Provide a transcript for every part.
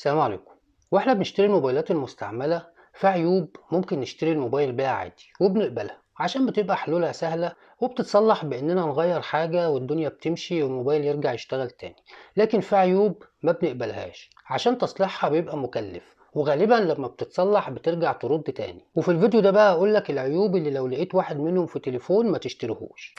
السلام عليكم. واحنا بنشتري الموبايلات المستعملة في عيوب ممكن نشتري الموبايل بيها عادي وبنقبلها عشان بتبقى حلولها سهلة وبتتصلح باننا نغير حاجة والدنيا بتمشي والموبايل يرجع يشتغل تاني. لكن في عيوب ما بنقبلهاش عشان تصليحها بيبقى مكلف، وغالبا لما بتتصلح بترجع ترد تاني. وفي الفيديو ده بقى اقولك العيوب اللي لو لقيت واحد منهم في تليفون ما تشتريهوش.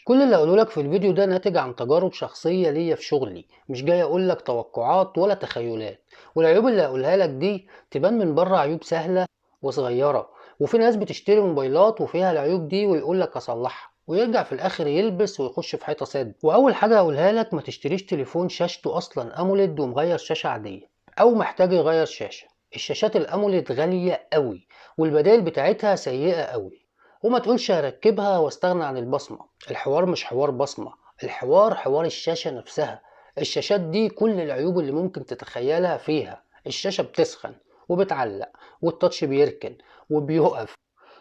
كل اللي اقوله لك في الفيديو ده ناتج عن تجارب شخصية ليا في شغلي، مش جاي اقول لك توقعات ولا تخيلات. والعيوب اللي هقولها لك دي تبان من بره عيوب سهلة وصغيرة، وفي ناس بتشتري موبايلات وفيها العيوب دي ويقول لك اصلحها ويرجع في الاخر يلبس ويخش في حيطة سد. واول حاجة هقولها لك، ما تشتريش تليفون شاشته اصلا AMOLED ومغير شاشة عادية او محتاج يغير شاشة. الشاشات ال AMOLED غالية قوي والبدائل بتاعتها سيئة قوي، وما تقولش هركبها واستغنى عن البصمة. الحوار مش حوار بصمة، الحوار حوار الشاشة نفسها. الشاشات دي كل العيوب اللي ممكن تتخيلها فيها. الشاشة بتسخن وبتعلق والتاتش بيركن وبيقف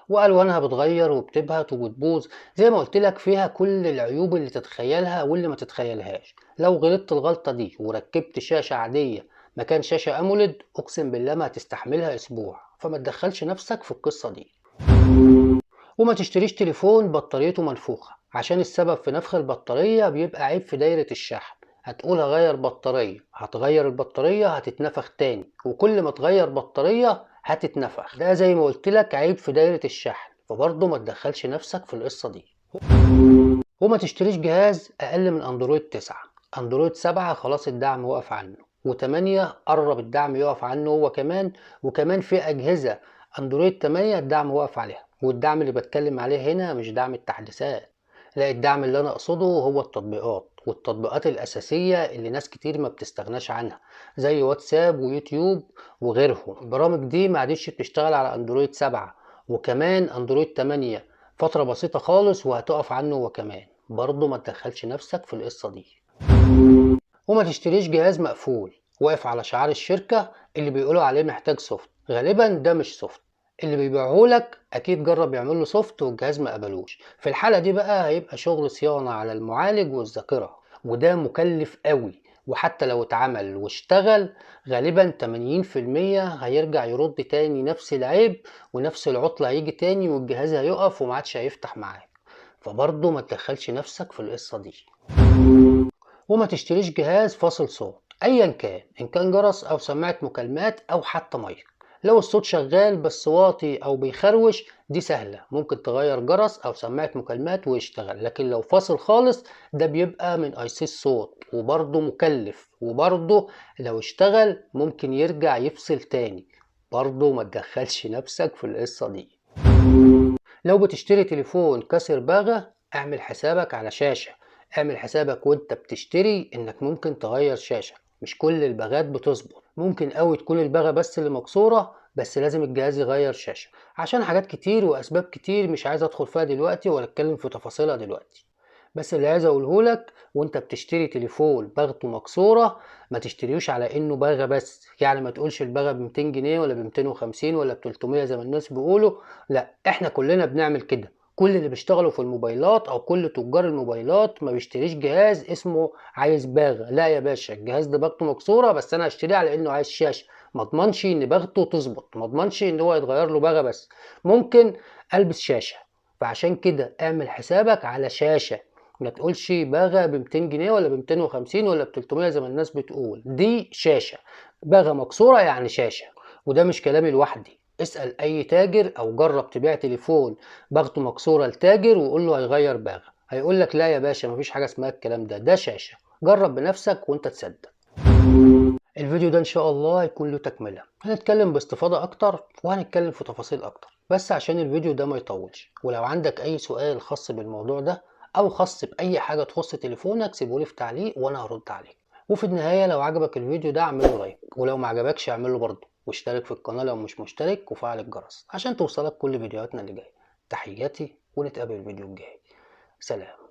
والوانها بتغير وبتبهت وبتبوظ. زي ما قلت لك فيها كل العيوب اللي تتخيلها واللي ما تتخيلهاش. لو غلطت الغلطة دي وركبت شاشة عادية مكان شاشة AMOLED اقسم بالله ما هتستحملها اسبوع، فما تدخلش نفسك في القصة دي. وما تشتريش تليفون بطاريته منفوخة، عشان السبب في نفخ البطارية بيبقى عيب في دايرة الشحن. هتقول هغير بطارية، هتغير البطارية هتتنفخ تاني، وكل ما تغير بطارية هتتنفخ. ده زي ما قلت لك عيب في دايرة الشحن، فبرضه ما تدخلش نفسك في القصة دي. وما تشتريش جهاز أقل من أندرويد 9. أندرويد 7 خلاص الدعم وقف عنه، و8 قرب الدعم يقف عنه هو كمان، وكمان في أجهزة أندرويد 8 الدعم وقف عليها. والدعم اللي بتكلم عليه هنا مش دعم التحديثات، لا، الدعم اللي أنا أقصده هو التطبيقات، والتطبيقات الأساسية اللي ناس كتير ما بتستغناش عنها زي واتساب ويوتيوب وغيرهم. البرامج دي ما عادتش بتشتغل على أندرويد 7 وكمان أندرويد 8 فترة بسيطة خالص وهتقف عنه هو كمان. برضه ما تدخلش نفسك في القصة دي. وما تشتريش جهاز مقفول واقف على شعار الشركة اللي بيقولوا عليه محتاج soft. غالبا ده مش soft، اللي بيبيعهولك اكيد جرب يعمل له soft والجهاز ما قبلوش. في الحالة دي بقى هيبقى شغل صيانة على المعالج والذاكرة، وده مكلف قوي، وحتى لو اتعمل واشتغل غالبا 80% هيرجع يرد تاني نفس العيب ونفس العطلة هيجي تاني والجهاز هيقف وما عادش هيفتح معاك. فبرضه ما تدخلش نفسك في القصة دي. وما تشتريش جهاز فاصل صوت ايا كان، ان كان جرس او سماعة مكالمات او حتى مايك. لو الصوت شغال بس واطي او بيخروش دي سهلة، ممكن تغير جرس او سماعة مكالمات ويشتغل. لكن لو فاصل خالص ده بيبقى من اي سي الصوت وبرضه مكلف، وبرضه لو اشتغل ممكن يرجع يفصل تاني. برضه ما تدخلش نفسك في القصة دي. لو بتشتري تليفون كسر باغة اعمل حسابك على شاشة، اعمل حسابك وانت بتشتري انك ممكن تغير شاشة. مش كل الباغات بتظبط، ممكن قوي تكون الباغة بس اللي مكسورة، بس لازم الجهاز يغير شاشة عشان حاجات كتير واسباب كتير مش عايز ادخل فيها دلوقتي ولا اتكلم في تفاصيلها دلوقتي. بس اللي عايز اقوله لك، وانت بتشتري تليفون باغته مكسورة ما تشتريوش على انه باغة بس، يعني ما تقولش الباغة ب 200 جنيه ولا ب 250 ولا ب 300 زي ما الناس بيقولوا. لا، احنا كلنا بنعمل كده. كل اللي بيشتغلوا في الموبايلات او كل تجار الموبايلات ما بيشتريش جهاز اسمه عايز باغة. لا يا باشا، الجهاز ده باغته مكسورة بس انا هشتريه على انه عايز شاشة. ما اضمنش ان باغته تظبط، ما اضمنش ان هو يتغير له باغة بس، ممكن البس شاشة. فعشان كده اعمل حسابك على شاشة، ما تقولش باغة ب 200 جنيه ولا ب 250 ولا ب 300 زي ما الناس بتقول. دي شاشة، باغة مكسورة يعني شاشة. وده مش كلامي لوحدي، اسأل أي تاجر أو جرب تبيع تليفون باغته مكسورة لتاجر وقول له هيغير باغة، هيقول لك لا يا باشا مفيش حاجة اسمها الكلام ده، ده شاشة. جرب بنفسك وانت تصدق. الفيديو ده إن شاء الله هيكون له تكملة، هنتكلم باستفاضة أكتر وهنتكلم في تفاصيل أكتر، بس عشان الفيديو ده ما يطولش. ولو عندك أي سؤال خاص بالموضوع ده أو خاص بأي حاجة تخص تليفونك سيبولي في تعليق وأنا هرد عليك. وفي النهاية لو عجبك الفيديو ده اعمله لايك، ولو ما عجبكش اعمله برضه، واشترك في القناة لو مش مشترك، وفعل الجرس عشان توصلك كل فيديوهاتنا اللي جاية. تحياتي، ونتقابل الفيديو الجاي. سلام.